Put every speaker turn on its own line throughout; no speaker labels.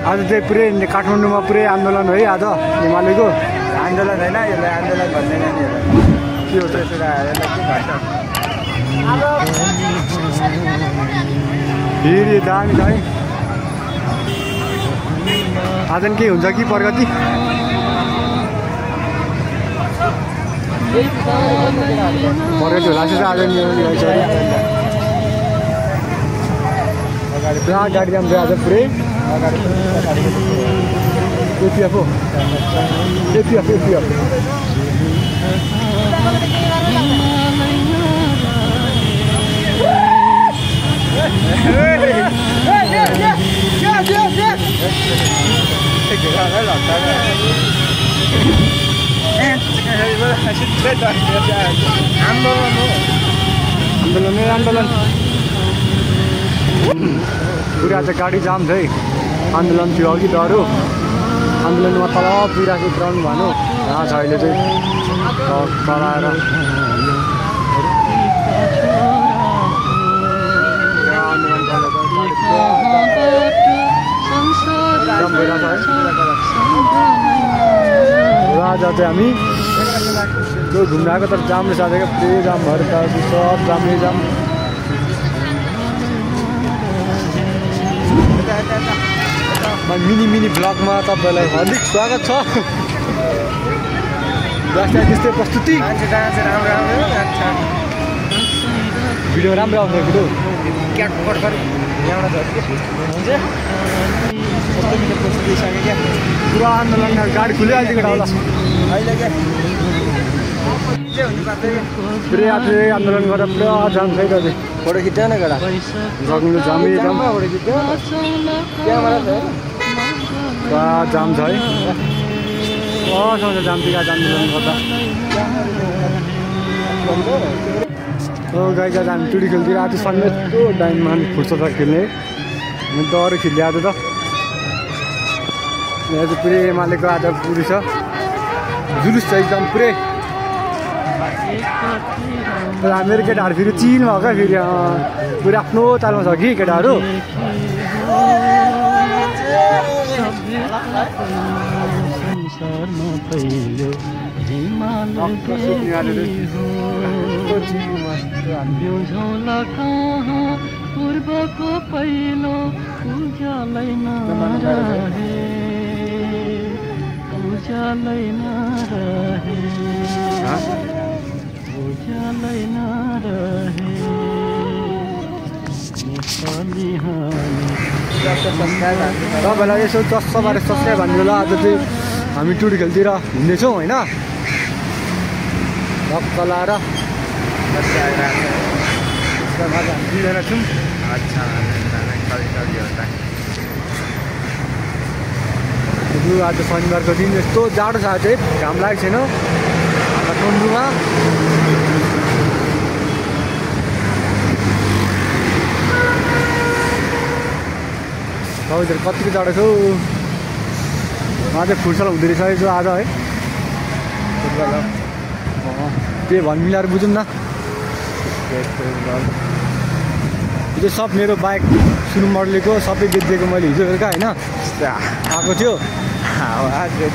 आज चाहिँ पुरै काठमाडौँमा पुरै आन्दोलन है आज एमालेको
आन्दोलन होइन यसलाई आन्दोलन भन्दैन नि के हो त्यसो यसलाई के भन्छ
फेरि दामी छ है आज के हुन्छ कि प्रगति प्रगति होला जस्तो आज पुरा गाडी जान्छ आज पुरै एपिएफ हो एपिएफ आन्दोलन पुरा चाहिँ गाडी जाम छ है आन्दोलन थियो अघि डह्रो आन्दोलनमा तल पुगिरहेको ग्राउन्ड भनौँ यहाँ छ अहिले चाहिँ चलाएर आज चाहिँ हामी जो घुम्न आएको तर जामले साथेको पुरै जाम भएर त सब जामै जाम मिनी ब्लगमा तपाईँलाई हार्दिक स्वागत छ त्यस्तै प्रस्तुति भिडियो राम्रो आउँछ भिडियो पुरा आन्दोलन गाडी खुलिहाल्छ केटा होला पुरै आज आन्दोलन गरेर पुरा जाम छ है त फोटो खिच्छ न केटा जग्नु जामै जाम पुरा जाम छ है कसो जाम टिका आन्दोलन गर्दा गाई जाँदा हामी टुडी खेल्थ्यो आज सन्डे यस्तो टाइममा फुर्सद खेल्ने डह्रो खेल्यो आज त यहाँ चाहिँ पुरै एमालेको आज पुरी छ जुलुस छ एकदम पुरै मेरो केटाहरू फेरि चिल भयो क्या फेरि पुरै आफ्नो तालमा छ कि केटाहरू
पूर्वको पहिलो उज्यालै
तपाईँलाई यसो 10-12 सब्सक्राइब हान्नु ल आज चाहिँ हामी टुडी खेलतिर हिँड्नेछौँ होइन टक्क लाएर दुईजना छौँ आज शनिबारको दिन यस्तो जाडो छ चाहिँ घाम लागेको छैन काठमाडौँमा तपाईँहरू कतिको जाडो छ उहाँ चाहिँ फुटसल हुँदो रहेछ जो आज है त्यही भन् मिलाएर बुझौँ न यो सब मेरो बाइक सुरु मोडलको सबै बेचिदिएको मैले हिजो बेलुका होइन आएको थियो त्यो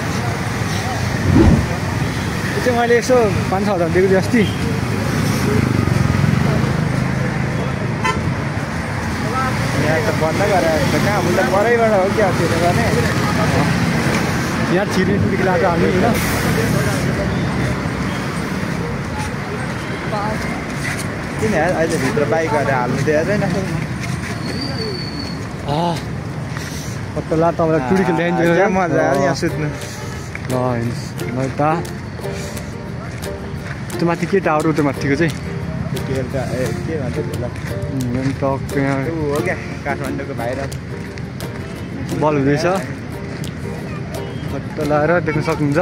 चाहिँ मैले यसो 5-6 हजार दिएको थिएँ अस्ति
यहाँ त बन्द गरेर कहाँ हुन्छ परैबाट हो क्या त्यो गर्ने
यहाँ छिर्ने टुडी खेलाएको हामी होइन
किन अहिले भित्र बाइक गरेर हाल्नु दिएदैन
कत्तला तपाईँलाई टुडी खेल देखाइन्छ
मजा आयो यहाँ सुत्नु
ल त त्यो माथि के टावर त्यो माथिको चाहिँ
के भन्छ
टक यहाँ
हो क्या काठमाडौँको बाहिर
बल हुँदैछ कत्त लाएर देख्न सक्नुहुन्छ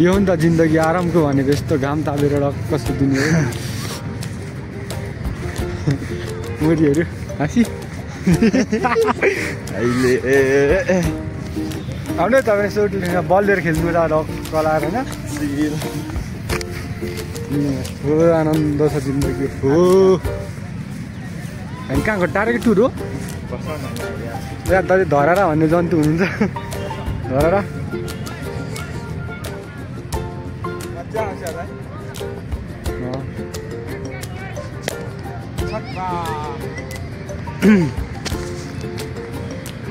यो हो नि त जिन्दगी आरामको भनेको यस्तो घाम तापेर कस्तो दिने हो मोरीहरू हाँसी
अहिले
आउनु तपाईँ यसो बल लिएर खेल्नु त कलाएर होइन हो आनन्द छ जिन्दगी हो हामी कहाँको टाढाकै टुर हो यहाँ दाजु धरारा भन्ने जन्तु हुनुहुन्छ धरारा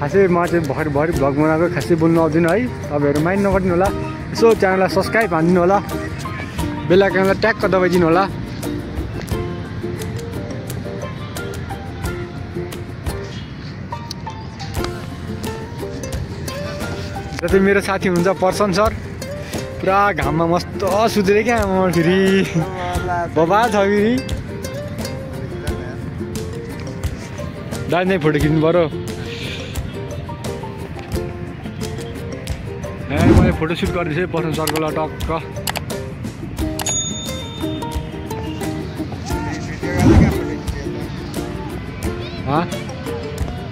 खासै म चाहिँ भरि भ्लग बनाएको खासै बोल्नु आउँदैन है तपाईँहरू माइन्ड नगरिदिनु होला यसो च्यानललाई सब्सक्राइब हानिदिनु होला बेल आइकनलाई ट्याक्क दबाइदिनु होला जति मेरो साथी हुन्छ पर्सन सर पुरा घाममा मस्त सुत्रे क्या म फेरि बबा छ फेरि दाइ फोटो खिच्नु पऱ्यो मैले फोटो सुट गर्दैछु पर्सन सरको ल टक्क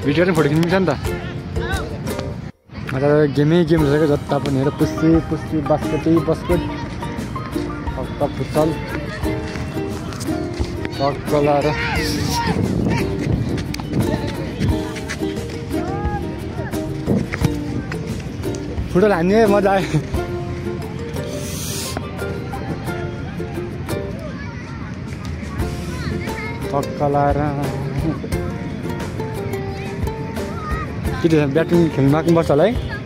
भिडियो नै फोटो खिच्नु छ नि त गेमै गेम रहेछ क्या जता पनि हेर पुस्ती बास्केटै बस्केट टक्क फुटसल टक्क लाएर फुटबल हान्ने मजा आयो टक्क लाएर के ब्याटिङ खेल्नु माग्नुपर्छ होला है